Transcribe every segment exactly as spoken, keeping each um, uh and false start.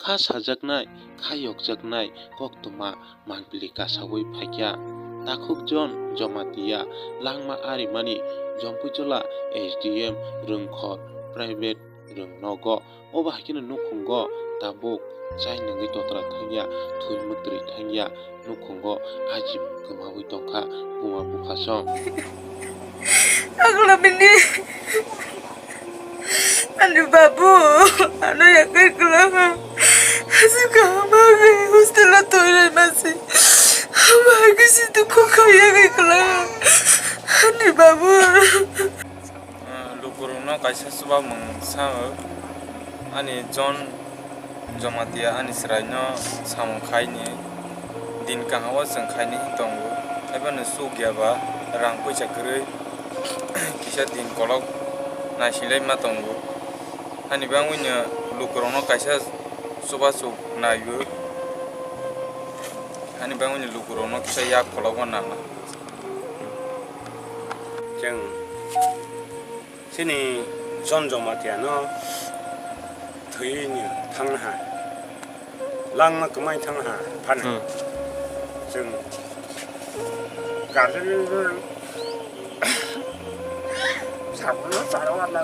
kha sajaknai, kha yokjaknai koktwma mangpili kasaui phaikha. Takhuk John Jamatia langma arimani Jompuichola S D M Rwngkhor private rwngnogo. Obo hai kheno nukhungo tabuk chai nungwi totra thangya, thwi mwtwrwi thangya, nukhungo ajimung kwmaui tongkha buma bupha song. Agla bini ani babu ano yakai kwlanga. Aswk kaham bagwi hostel o toirai masi. Bagwi si dukhu khaiya kai kwlanga ani babu. Ah, lukurokno kaisa chubamung sao, ani John Jamatia ani chwraino samung khaini din kaham o chwng khaini hin tongo, haibano chukya ba rang puisa kwrwi kisa din kolok naisinglai ma tongo, hani bangwino lukurokno kaisa chubachuk naio, hani bangwino lukurokno kisa yak kolokma nangna. Chwng chini John Jamatia no thwiwi ni thangna ha, langma kwmai thangna ha phano. Hmm. Chwng guardian rok sabono charo na.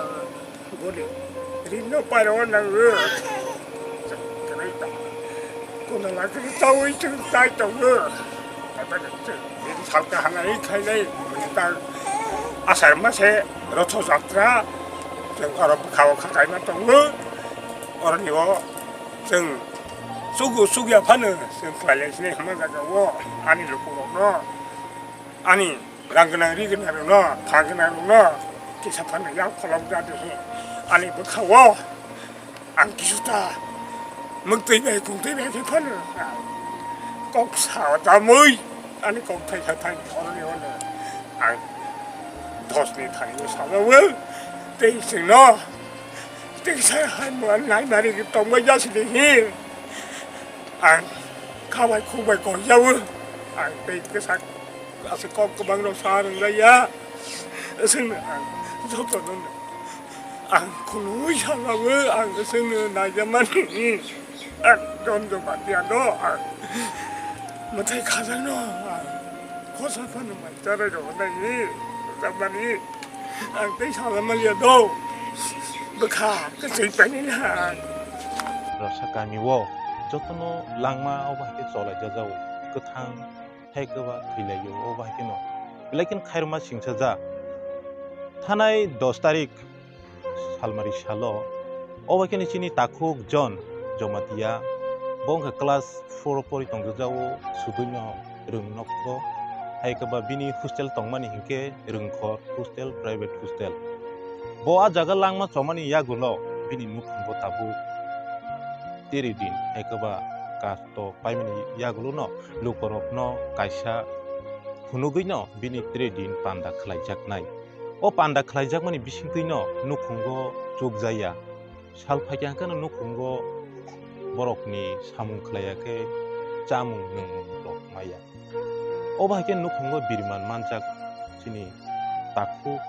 Boni rinno pairo nango. Kwrwi ta. Kono lagri chawi chwng tai tongo. Tata chwng bini salka hanai khainai. Bini ta asar mase rotho jatra. Chwng oro bwkhao khachaima tongo. Oroni o chwng chugo chugya phano chwng khlailai sini hwnma jaga o ani lukurokno. Ani rang gwnang ri gwnang rokno, pha gwnang rokno kisa phano yak kholok ja di hi. Ani bwkha o ang kisu ta mwktwi bai kungtwi bai khe phano kok sa jamwi ani kok thai kha thai oroni ono ang dos ni thani o sa jawo tei chwngno tei sa hai mo nai mari tongbai ja sini hi. Ang kha bai khuk bai kok jawo ang tei kisa Aswk kok kwbang rok sa rwnglaiya. Aswkno ang jotono ang khunui salawo ang aswkno naijamani. Ang John Jamatia no ang mwtai khajakno ang khosa phano mai charai rok nai rwjakmani. Ang tei salaimaliya do bwkha kwchwi painani ang. Rasa kami o jotono langma o bahai khe cholaijak jago kwthang. Hai kwba thwilaio, o bai kheno belai kheno khairokma singsa ja. Thanai dos tarik salmari salo, o bai kheno chini takhuk John Jamatia, bo wngkha class four o pori tongjak jao, suduino rwng nokho. Hai kwba bini hostel tongmani hinkhe Rwngkhor hostel, private hostel. Bo a jaga langma chomani yagulo bini nukhungo tabuk tiri din hai kwba kasto paimani yagulo no lukorokno kaisa phunugwino bini tiri din panda khlaijaknai. O panda khlaijakmani bisingtwino nukhungo chukjaya. Sal phaikha hwnkhe no nukhungo borokni samung khlaiya khe chamung nwngmung rok maya. Obo hai khe nukhungo biriman manjak chini takhuk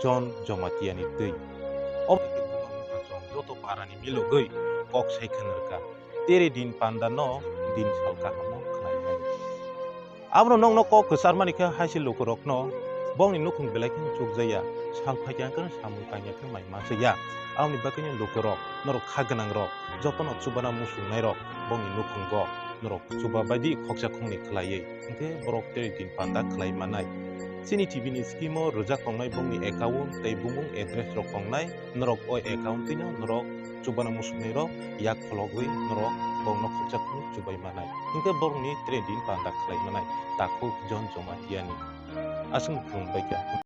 John Jamatia ni twi. Obo hai khe buma bupha chwng joto para ni milogwi kok sai khwna rwkha. Tere din panda no din sal kaham no khlai mani. Abono nokno kok kwchar mani khe hai se lukurokno bongni nukhung belai kheno chukjaya, sal phaikha hwnkhe samung tangya khe mai mansa ya. Aboni bagwino lukurok norok kha gwnangrok jotono chubana muchungnairok bongni nukhungo norok chuba baidi khoksa khongni khlaiwi hwnkhe borok tei din panda khlai manai. Chini T V ni scheme o rwjak tongnai bongni account tei bumung address rok tongnai, norok o account twino norok chubana muchungnairok yak khologwi norok bongno khoksa khongni chubai manai. Hwnkhe borokni tei din panda khlai manai takhuk John Jamatia ni. Aswk phwrwng bai kha.